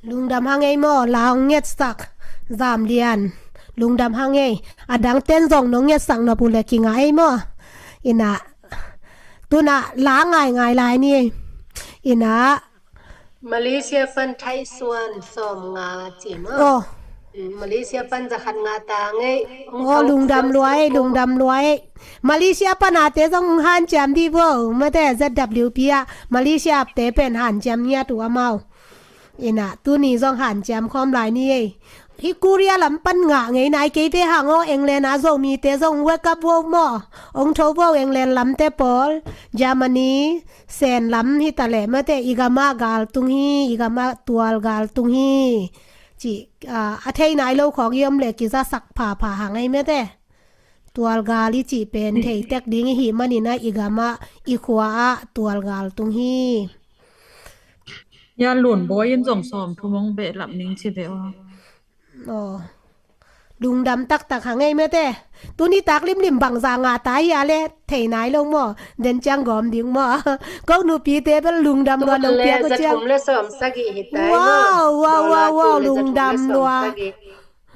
Lungdam hang ei maw, la hong ngetsak Zam Lian. Lungdam hang ei. A dangten zong nong ngetsak nop uh leh kingah ei maw. Ina, tuna la ngaingai lai ni. Ina, Malaysia pan Thai suan sawm nga ci maw. Oh. Mm, Malaysia pan za khat nga ta ngei. Oh, lungdam lua ei, lungdam lua ei. Malaysia pan a te zong hanciam dih vo. Mate, Z W P ah Malaysia te pen hanciam ngiat uh amau. Ina, tuni zong hanciam khawm lai ni ei. Hih Korea lam pan ngah ngei nai kei ve hang aw. England a Zomite zong wake up vo maw. Ong tho vo England lamte pawl. Germany, Sen lam hi ta leh mate, i gamah gal tung hi, i gamah tual gal tung hi. Ci, a, a thei nai lo khawng i om leh kizasak phapha hang ei mate. Tual gal i cih pen thei tek ding i hih manin ah i gamah i khua ah tual gal tung hi. Ya Lun Bawi in zong sawm thum hong behlap ning ci ve aw. Aw. Lungdam taktak hang ei mate. Tuni tak limlim bangza ngah ta hi a le thei nai lo maw. Den ciang gawm ding maw. Ko nupite bel lungdam lua nong piak uh ciang. Tul le za thum le sawm sagih hi ta hi maw. Wow, wow, wow, wow, lungdam lua.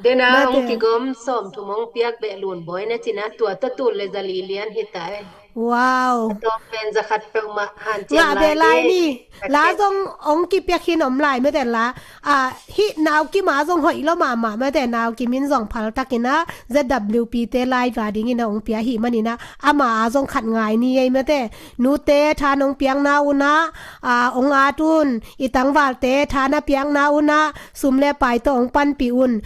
Dena hong kigawm sawm thum hong piak beh Lun Bawi na cina tua tawh tul le za li lian hi ta hi. Wow. A tawp pen za khat peuhmah hanciam lai ni. La zong ong kipiak hin om lai mate la. A, hih Nau Kim a zong hoih lo mahmah mate, Nau Kim in zong phal takin ah Z W P te live a dingin ah ong pia hi manin ah ama a zong khat ngai ni ei mate. Nute tha nong piakna un ah, a, ong at un, i tangvalte tha na piakna un ah sum le pai tawh ong panpih un.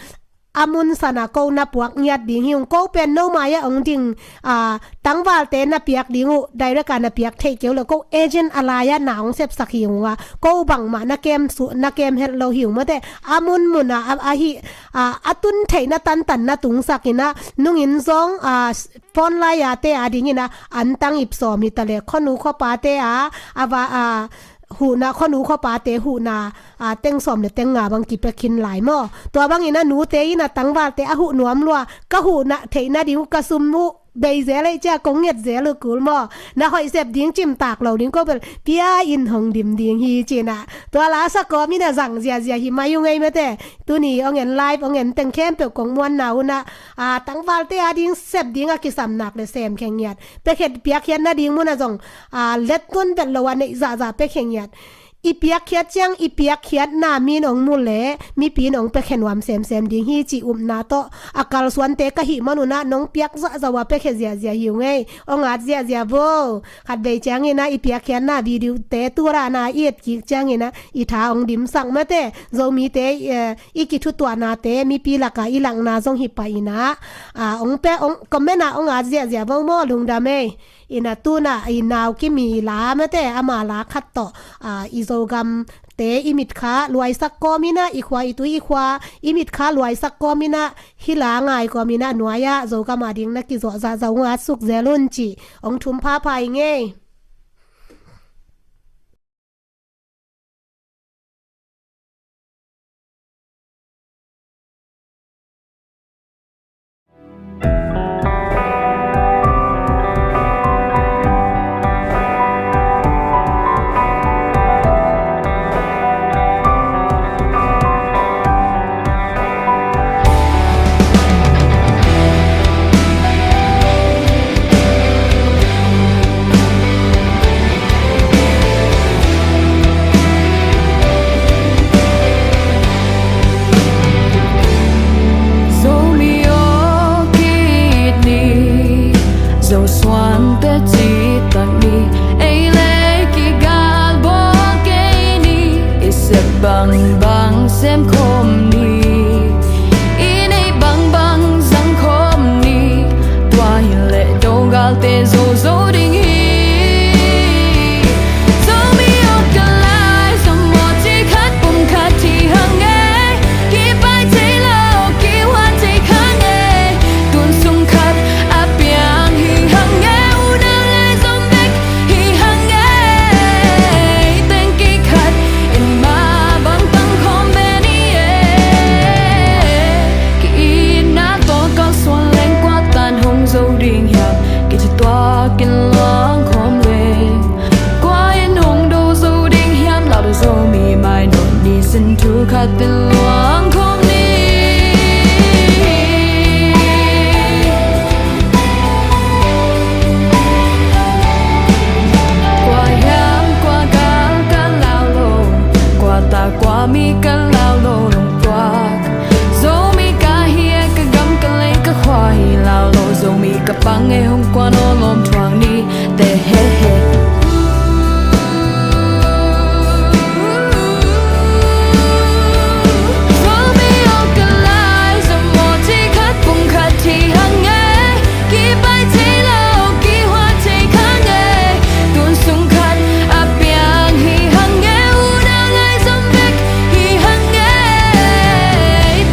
A mun sana ko na puak ngiat ding hi ung. Ko pen no mai-ah ong ding, a, tangvalte na piak ding uh, direct a na piak theih kei uh le ko agent a lai-ah na ong sepsak hi ung a. Ko bangmah na kem su, na kem het lo hi ung mate. A munmun a, a, a hi, a, a tun theihna tantan na tungsak in ah, nungin zong, a, phone line a te a dingin ah, an tang ip sawm hi ta le, khuanu khuapate a, a va, a, huhna, khuanu khuapate huhna, a, teng sawm le teng nga bang kipia khin lai maw. Tua bangin ah nute in ah tangvalte a huh nuam lua, ka huhna theihna ding uh ka sum uh bei zel ei cia kong nget zel uh kul maw. Na hoih sep ding cimtak lo ding ko bel pia in hong dim ding hi cin ah. Tua la sa kawmin ah zang ziazia hi mai uh ngei mate. Tuni ong en live, ong en teng khempeuh kong muanna un ah, a, tangvalte a ding sep ding a kisam nak le sem khe ngiat. Piakhiat, piakkhiat nading mun ah zong, a, let tun bet lo a neih zahzah pia khe ngiat. I piakkhiat ciang, i piakkhiatna min ong mu le, mipi in ong pia khe nuam semsem ding hi cih upna tawh a kalsuante ka hih manun ah nong piak zahzah uh a pia khe ziazia hi uh ngei. Ong at ziazia vo. Khatvei ciangin ah i piakkhiatna video te tura na i et kik ciangin ah i tha ong dimsak mate. Zomite, eh, i kithutuahnate mipi lakah i lakna zong hi pah in ah, a, ong pia, ong comment ah ong at ziazia vo maw, lungdam ei. In ah tun ah i Nau Kim i la mate, ama la khat tawh, a, i Zogamte i mitkha luaisak kawmin ah, i khua i tui i khua i mitkha luaisak kawmin ah, hih la ngai kawmin ah nuai-ah Zogam a ding na kizuah zahzah ong at suk zel un cih ong thum phapha ing ei. Zomi aw kik ni, Zosuante citak ni, ei le kigalbawl kei ni, i sep bangbang sem khawm ni, i neih bangbang zang khawm ni. Tua hileh Dogalte zozo ding hi. Zomi aw ka lai, Zomawh ci khat pum khat hi hang e. Kipai thei lo, kihuan thei kha e. Tun sung khat a piang hi hang e. U nau le Zom bek hi hang e. Teng kik khat in mah bang tang khawm ve ni e. Luang khawm ni. Kua hiam kua gal ka lau lo, kua ta kua mi ka lau lo lungpuak. Zomi ka hi e, ka gam ka lei ka khua hi lau lo, Zomi ka pang e, hong kuan aw lawm thuak ni. Te he he. Zomi aw ka lai, Zomi aw ci khat pung khat hi hang e. Kipai thei lo, kihua thei kha nge. Tun sung khat a piang hi hang e. Unau lai zom bek hi hang e.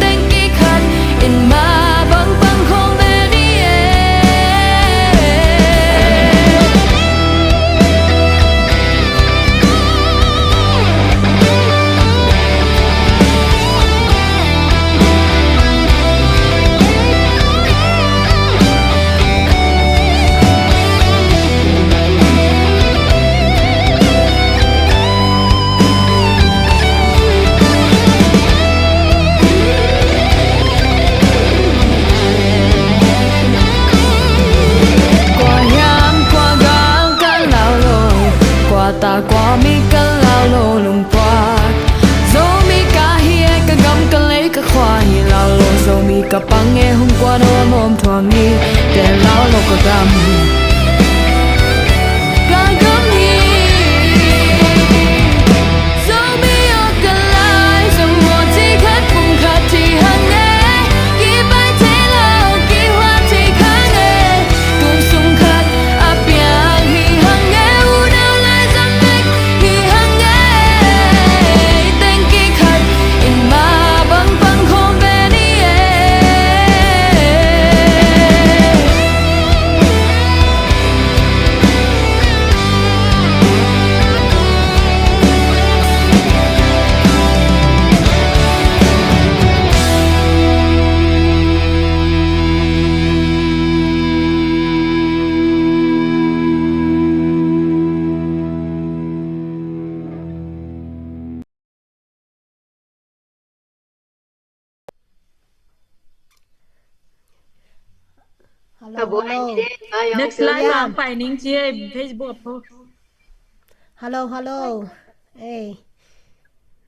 Teng kikhat in mah bang pang khawm ve ni e. Kua hiam kua gal ka lau lo, kua ta kua mi ka lau lo lungpuak. Zomi ka hi e, ka gam ka lei ka khua hi lau lo, Zomi ka pang e, hong kuan aw lawm thuak ni. Te lau lo ka gam, ka gam hi. Zomi aw ka lai, Zomi aw ci khat pung khat hi hang e. Kipai thei lo, kihua thei kha nge. Tun sung khat a piang hi hang e. Unau lai zom bek hi hang e. Teng kikhat in mah bang pang khawm ve ni e. Hello, hello. Next live ah hong pai ning ci e, Facebook ah post. Hello, hello. Ei.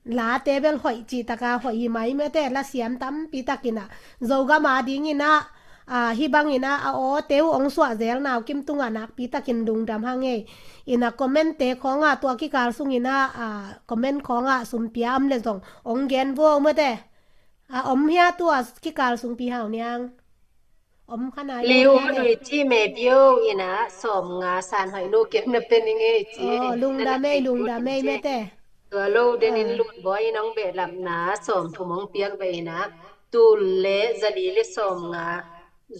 Late bel hoih cih taka hoih hi mai mate, la siam tampi takin ah. Zogam a dingin ah, ah, hih bangin ah, a aw teu hong suah zel nau kim tungah nakpi takin lungdam hang ei. Ina comment te khawngah tua kikal sungin ah, ah, comment khawngah sumpia om le zong hong gen vo mate. A om hia tua kikal sung Pi Hau Niang? Om kha nai lo. Liu hia le? Nui ci me bio ina sawm nga san hoih nu kiang na pe ning ei ci. Oh, lungdam ei, lungdam ei mate. Tua lo den in Lun Bawi in hong behlapna sawm thum hong piak ve ina, tul le zali le sawm nga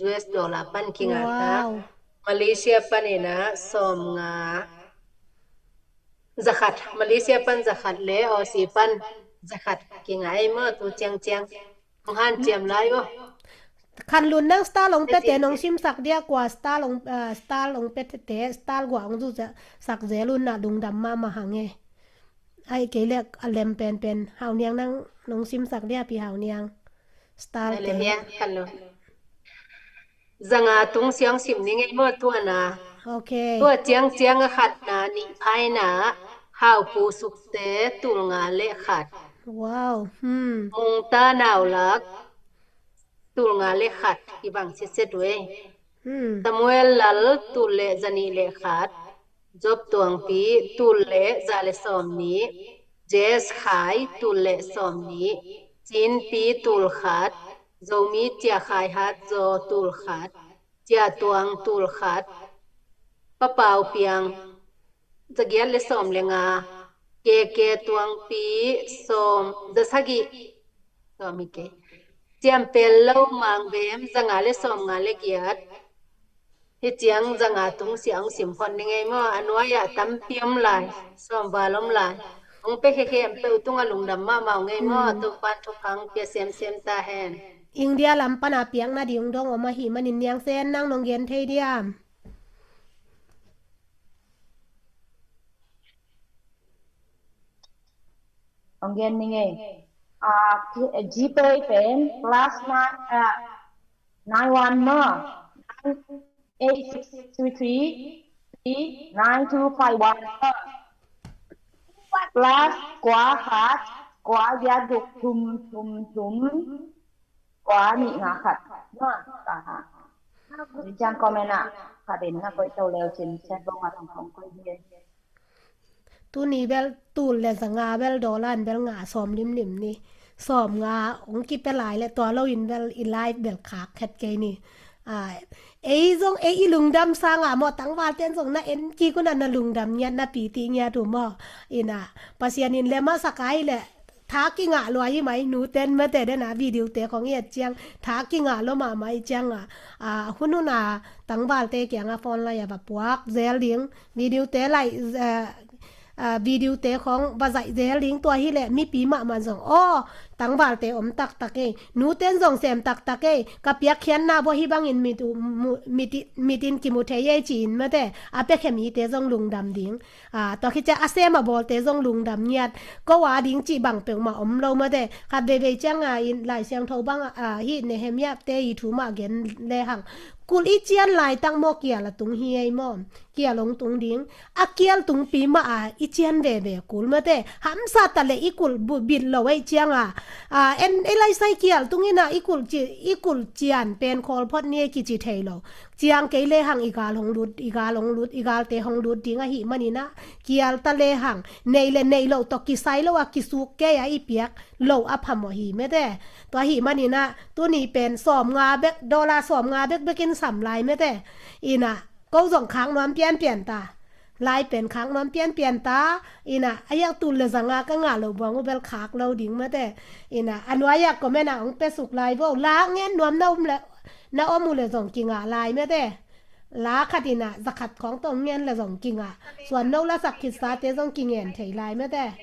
U S dollar pan kinga ta. Wow. Malaysia pan ina sawm nga zakhat, Malaysia pan zakhat le Aussie pan zakhat kinga ei maw, tu ciangciang. Hong hanciam lai maw. Khan Lun, nang star hong pete nong simsak dia, kua star hong, ah, star hong pete, star gua hong zu sak zel un na lungdam mahmah hang e. Ai kei lek a lem penpen, Hau Niang nang nong simsak dia Pi Hau Niang. Star te. Khan Lun. Zanga tung siang sim ning ei maw tua na. Ok. Tua ciangciang a khatna nih phaina Hau Pu Sukte tul nga le khat. Wow. Hmm. Mungta Naulak tul nga le khat hi bang siset uh ei. Hmm. Samuel Lal tul le zanih le khat. Job Tuangpi tul le za le sawm nih. Jess Khai tul le sawm nih. Cinpi tul khat. Zomi Cia Khai Hat Zaw tul khat. Cia Tuang tul khat. Pa Pau Piang zagiat le sawm le nga. Ke Ke Tuangpi sawm, za sagih. Sawm hi kei. Ciampel Lo Mang Vem zanga le sawm nga le giat. Hi ciang zanga tung sia hong sim phot ning ei maw, a nuai ah tampi om lai, sawm val om lai. Hong pe khekhe em pe uh tungah lungdam mahmah ung ei maw, Topa'n thupha pia semsem ta hen. India lam pana piakna ding dong om ahih manin Niang Sen nang nong gen thei diam? Hong gen ning ei. GPay pen plus nine, uh, nine one maw, nine eight six three three three nine two five one maw. Plus kua khat, kua giat guk thum thum thum, kua nih nga khat maw. Ciang comment ah khat in na koih to leu cin chat box ah tong kong koih hi. Tuni bel tul le za nga bel dollar in bel nga sawm limlim ni. Sawm nga ong kipia lai le tua lo in bel i live bel khak khet kei ni. Ei zong ei i lungdam sanga maw, tangvalte in zong na en kik un a, na lungdam ngiat, na piti ngiat uh maw. Ina Pasian in le masak ai le tha kingah lua hi mai, nuten mate den a video te khong i et ciang tha kingah lua mahmah i cianga, hun hun a tangvalte kianga phone lai a va puak zel ding, video te lai, video te khong va zaih zel ding. Tua hi le mipi mahmah zong aw, tangvalte om taktak ei, nuten zong sem taktak ei, ka piakkhiatna bua hi bangin mit in kimu thei ei ci-in mate a piakhe mite zong lungdam ding. Tua khit ciang a sem a bawlte zong lungdam ngiat, ko a ding cih bang peuhmah om lo mate. Khat veivei cianga in Lai Siangtho bang, hih Nehemiah te i thu mah gen lehang, kulh i cian laitak maw kial a tung hi ei maw. Kial ong tung ding, a kial tungpi mah a i cian veve kulh mate. Hamsa ta le i kulh bit lo ei cianga, en ei laisai kial tung ina i kulh cian pen khawl phot ni ei kici thei lo. Ciang kei lehang i gal hong lut, i gal hong lut, i galte hong lut ding ahih maninah, kial ta lehang nei le neih loh tawh kisai lo a, kisuk kei a i piak loh a phamawh hi mate. Tua ahih maninah tuni pen sawm nga bek, dollar sawm nga bekbek in sam lai mate. Inah ko zong khak nuam pianpian ta. Lai pen khak nuam pianpian ta. Inah a hiak tul le zanga ka ngah loh buang uh bel khak lo ding mate. Inah a nuai-ah comment ah hong pia suk lai vo. La ngen nuam na om le, na om uh le zong kingah lai mate. La khat inah za khat khawng tawh hong ngen le zong kingah. Suan no lasak khitsate zong kingen thei lai mate.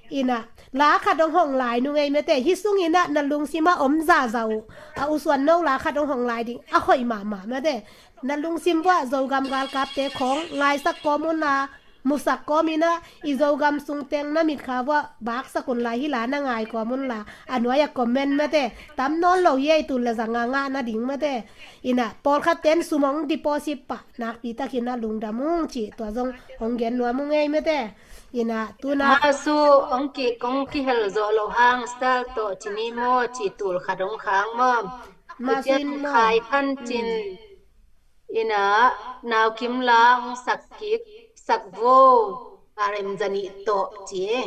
Inah la khat hong hong lai nung ei mate. Hih sung inah na lungsim ah om zaza uh a, u Suan no la khat hong hong lai ding a hoih mahmah mate. Na lungsim vuah Zogam galkapte khawng ngaisak kawm unla, musak kawm inah, i Zogam sungteng na mitkha vuah baksak unla, hih la na ngai kawm unla, a nuai-ah comment mate. Tam nawn lo hi ei, tul le zanga ngah nading mate. Inah pawlkhat ten sum hong deposit pah, nakpi takin a lungdam ung cih tua zong hong gen nuam ung ei mate. Inah tuna Masu hong ki, hong kihel zawh loh hang style tawh ci ni maw, ci tul khat hong khang maw. Masu in maw. Khai khan cin. Inah nau kim la hong sak kik sak vo, R M zanih tawh ci e.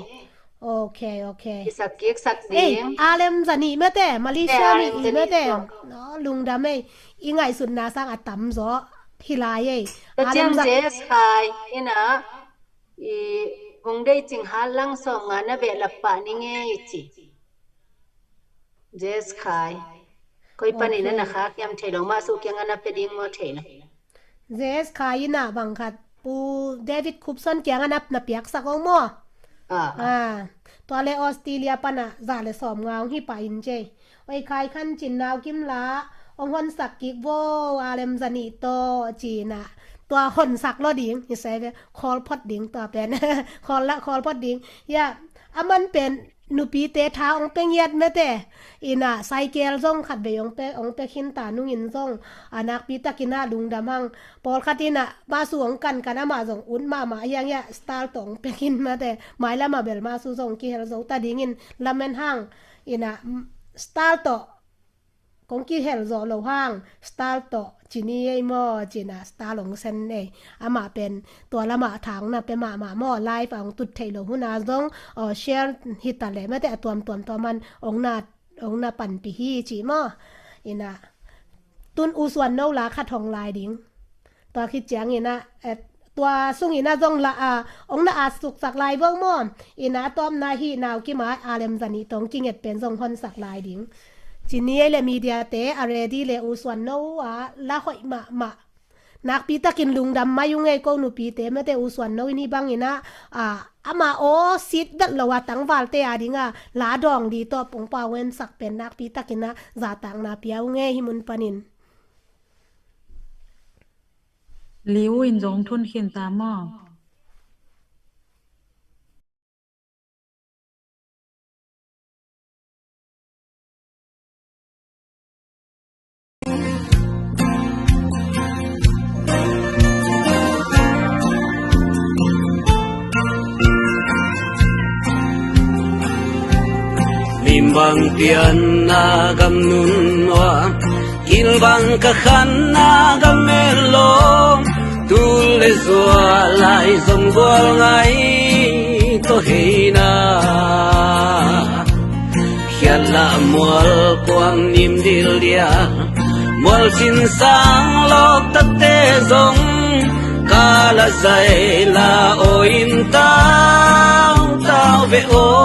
Ok, ok. I sak kik sak ding. R M zanih mate, Malaysia nih i mate. Lungdam ei, i ngaihsutna sang a tam zaw hi lai ei. Tua ciang Jess Khai inah i hong dei cing hat lang sawm nga na beh lap pah ni ngei ci. Jess Khai. Koi panin a na khak hiam thei lo, Masu kiang a na pia ding maw thei lo. Jess Khai inah bang khat Pu David Khupson kiang a na piaksak ong maw. Tua le Australia pana za le sawm nga ong hi pah in cei. Oi Khai khan cin nau kim la ong honsak kik vo, R M zanih tawh ci inah. Tua honsak lo ding hi se ve, khawl phot ding tua pen. Khawl la khawl phot ding. Ya, a man pen nupite tha ong pia ngiat mate. Inah cycle zong khat vei ong pia, ong pia khin ta nungin zong a nakpi takin a lungdam hang. Pawlkhat inah Masu ong kankan, amah zong ut mahmah hiang hiah style tawh ong pia khin mate. Mailam ah bel Masu zong kihel zo ta dingin lamen hang. Inah style tawh kong kihel zawh loh hang style tawh ci ni ei maw, ci inah style ong sen ei. Amah pen tua lamah thangna pia mahmah maw, live a ong tut theih loh hun a zong share hi ta leh mate, a tuamtuam tua man ong na, ong na panpih hi ci maw. Inah tun u Suan no la khat hong lai ding. Tua khit ciangin ah, eh, tua sungin ah zong la, ah, ong na at suksak lai vo maw. Inah a tawpna hih nau kim a R M zanih tawh ong kinget pen zong honsak lai ding. Ci ni ei le mediate a ready le u Suan no a la hoih mahmah. Nakpi takin lungdam mai ung ei ko nupite mate, u Suan no in hih bangin ah, ah, ama aw sit vet lo a tangvalte a ding a la dawng li tawh pongpau hensak pen nakpi takin ah zatakna pia ung ei hih mun panin. Liu in zong thun khin ta maw. Lim bang pianna gam nun ua, kil bang ka khanna gam el lo, tul le zua lai zong gual ngai tawh heina. Khiatlah mual kuam nim dil dia, mual sin sang lawk tatte zong, ka la zai la aw in tautau ve aw.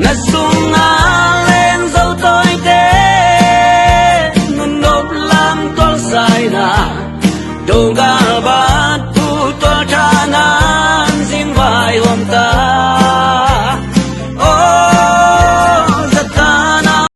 Na sunga